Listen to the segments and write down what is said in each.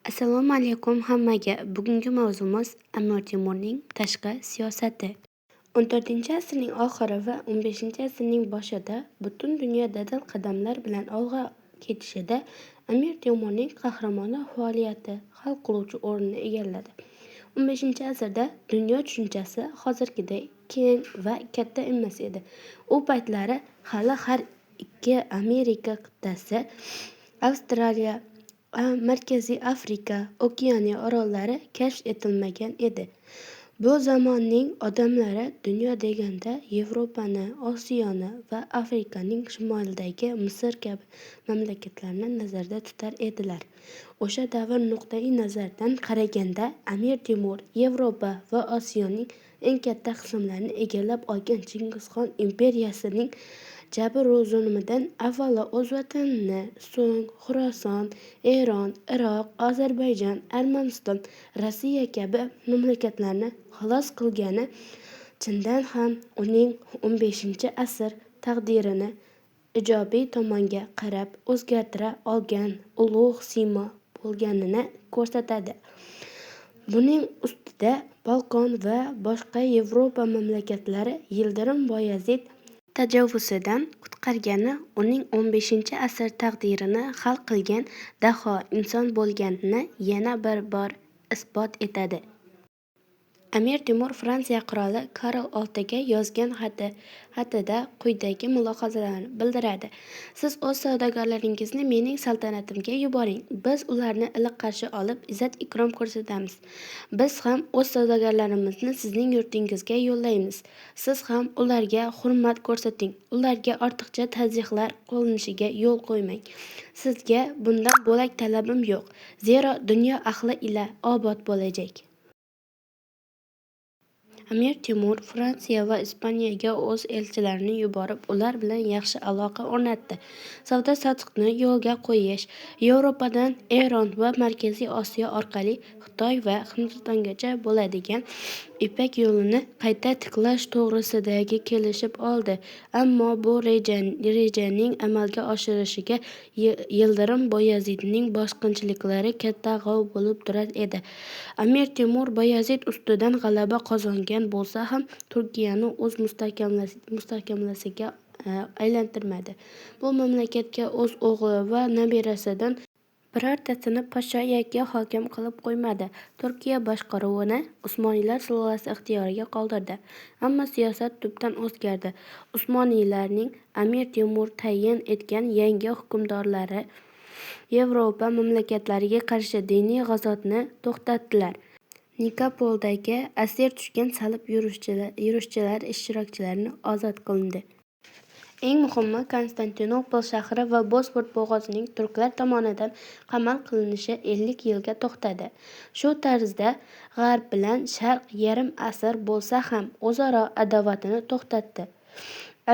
Assalomu alaykum hammaga. Bugungi mavzumiz Amir Temurning tashqi siyosati. 14-asrning oxiri va 15-asrning boshida butun dunyo dadil qadamlar bilan olg'a ketishida Amir Temurning qahramona faoliyati hal qiluvchi o'rinni egalladi. 15-asrda dunyo tushunchasi hozirgiday keng va katta emas edi. U paytlari hali har ikki Amerika qit'asi, Avstraliya, Markaziy Afrika, Okeaniya orollari kashf etilmagan edi. Bu zamonning odamlari dunyo deganda Yevropani, Osiyoni va Afrikaning shimolidagi Misr kabi mamlakatlarni nazarda tutar edilar. O'sha davr nuqtai nazaridan qaraganda Amir Temur Yevropa va Osiyoning eng katta qismlarini egallab olgan Chingizxon imperiyasining jabru zulmidan avvalo o'z vatanini, so'ng Xuroson, Eron, Iroq, Ozarbayjon, Armaniston, Rossiya kabi mamlakatlarni xalos qilgani chindan ham uning 15-asr taqdirini ijobiy tomonga qarab o'zgartira olgan ulug' siymo bo'lganini ko'rsatadi. Buning ustida Bolqon va boshqa Yevropa mamlakatlari Yildirim Boyazid tajovuzidan qutqargani uning 15-asr taqdirini hal qilgan daho inson bo'lganini yana bir bor isbot etadi. Amir Temur Fransiya qiroli Karl VI ga yozgan xatida quyidagi mulohazalarni bildiradi: Siz o'z savdogarlaringizni mening saltanatimga yuboring. Biz ularni iliq qarshi olib, izzat-ikrom ko'rsatamiz. Biz ham o'z savdogarlarimizni sizning yurtingizga yo'llaymiz. Siz ham ularga hurmat ko'rsating. Ularga ortiqcha tazyiqlar qo'llanishiga yo'l qo'ymang. Sizga bundan bo'lak talabim yo'q. Zero dunyo ahli ila obod bo'lajak. Amir Temur Fransiya va Ispaniyaga o'z elchilarini yuborib, ular bilan yaxshi aloqa o'rnatdi. Savdo-sotiqni yo'lga qo'yish, Yevropadan Eron va Markaziy Osiyo orqali Xitoy va Hindistongacha bo'ladigan Ipak yo'lini qayta tiklash to'g'risida kelishib oldi. Ammo bu rejaning amalga oshirishiga Yildirim Boyazidning bosqinchiliklari katta g'ov bo'lib turar edi. Amir Temur Boyazid ustidan g'alaba qozongan bo'lsa ham Turkiyani o'z mustahkamlasiga aylantirmadi. Bu mamlakatga o'z o'g'li va nabirasidan birortasini podsho yoki hokim qilib qo'ymadi. Turkiya boshqaruvini Usmoniylar sulolasi ixtiyoriga qoldirdi. Ammo siyosat tubdan o'zgardi. Usmoniylarning Amir Temur tayin etgan yangi hukmdorlari Yevropa mamlakatlariga qarshi diniy g'azotni to'xtatdilar. Nikopoldagi asir tushgan salib yurishchilar ishtirokchilarini ozod qilindi. Eng muhimi, Konstantinopol shahri va Bosfor bo'g'ozining turklar tomonidan qamal qilinishi 50 yilga to'xtadi. Shu tarzda G'arb bilan Sharq yarim asr bo'lsa ham o'zaro adovatini to'xtatdi.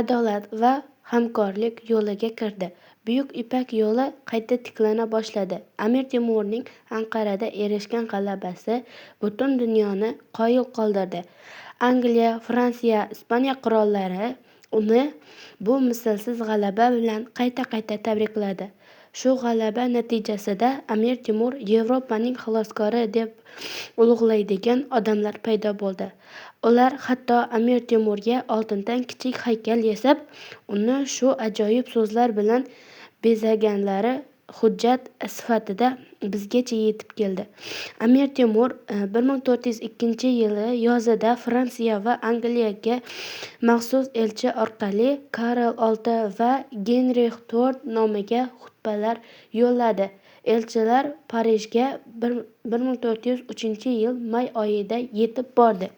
Adolat va hamkorlik yo'liga kirdi. Buyuk Ipak yo'li qayta tiklana boshladi. Amir Temurning Anqarada erishgan g'alabasi butun dunyoni qoyil qoldirdi. Angliya, Fransiya, Ispaniya qirollari uni bu mislsiz g'alaba bilan qayta-qayta tabrikladi. Shu g'alaba natijasida Amir Temur Yevropaning xaloskori deb ulug'laydigan odamlar paydo bo'ldi. Ular hatto Amir Temurga oltindan kichik haykal yasab, uni shu ajoyib so'zlar bilan bezaganlari hujjat sifatida bizgacha yetib keldi. Amir Temur 1402-yili yozida Fransiya va Angliyaga maxsus elchi orqali Karl VI va Genrix IV nomiga xutbalar yo'lladi. Elchilar Parijga 1403-yil may oyida yetib bordi.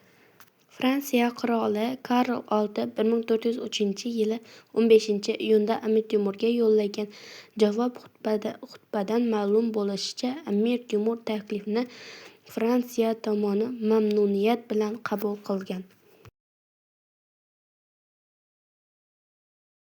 Fransiya qiroli Karl VI 1403-yili 15-iyunda Amir Temurga yo'llagan javob xutbadan ma'lum bo'lishicha, Amir Temur taklifni Fransiya tomoni mamnuniyat bilan qabul qilgan.